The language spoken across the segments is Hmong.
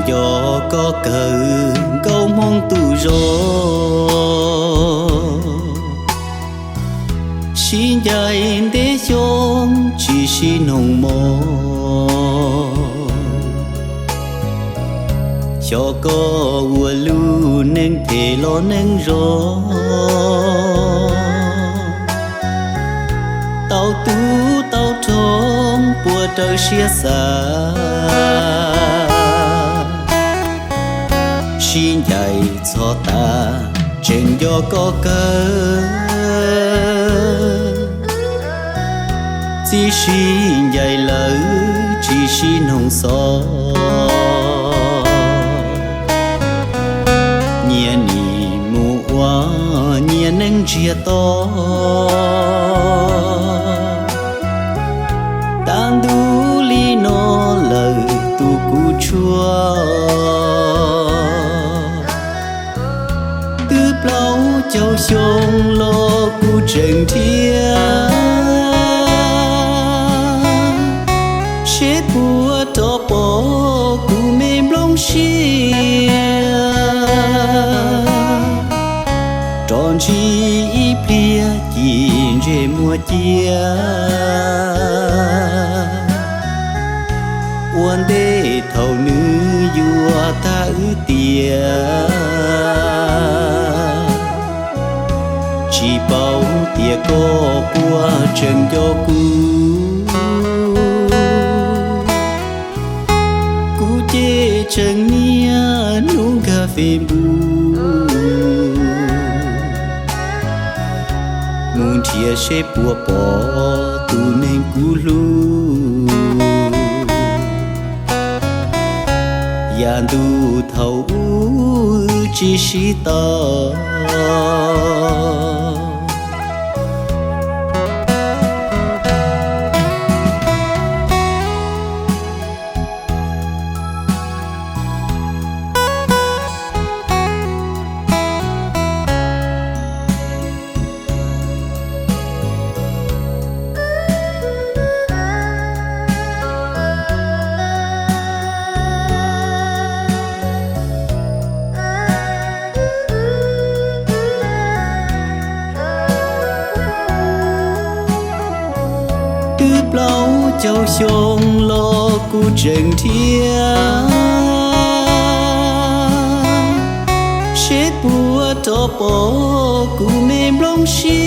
Cov koj kawm nkauj Hmoob tus zog, sib ncaim ntev xyoo tsis sib noog mog. Xyov koj ua lub neej phem los neej zoo, tau tub tau rog puas raws siab xav. Sib ncaim txog tas tseem nco koj kawg, txij sib ncaim lawm tsis sib noog xov. Nyias nim mus ua nyias neej ntsiag to, tag ntuj li no lawm tus kuv tshua. Twb plaub caug xyoo los kuv tseem nrhiav, seb puas rov pom kuv me nplooj siab. Rov ntsib ib pliag ci ntsej muag cia, ua ntej thaum nws yuav tag wb tiam. Tsis paub tias koj puas tseem nco kuv, kuv ces tseem niaj hnub nkag Facebook mus nrhiav seb puas pom tus neeg kuv hlub. Yav ntuj thaum ub wb tsis sib tau. Twb plaub caug xyoo los kuv tseem nrhiav, seb puas rov pom kuv me nplooj siab.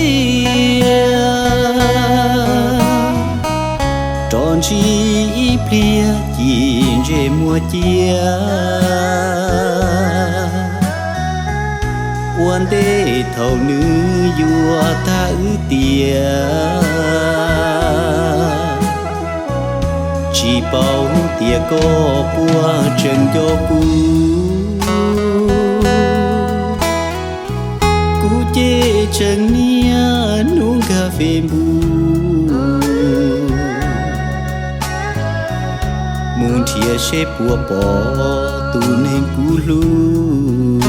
Rov ntsib ib pliag ci ntsej muag cia, ua ntej thaum nws yuav tag wb tiam. Tsis paub tias koj puas tseem nco kuv, kuv ces tseem niaj hnub nkag Facebook mus nrhiav seb puas pom tus neeg kuv hlub.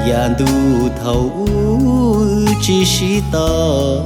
Yav ntuj thaum ub wb tsis sib tau.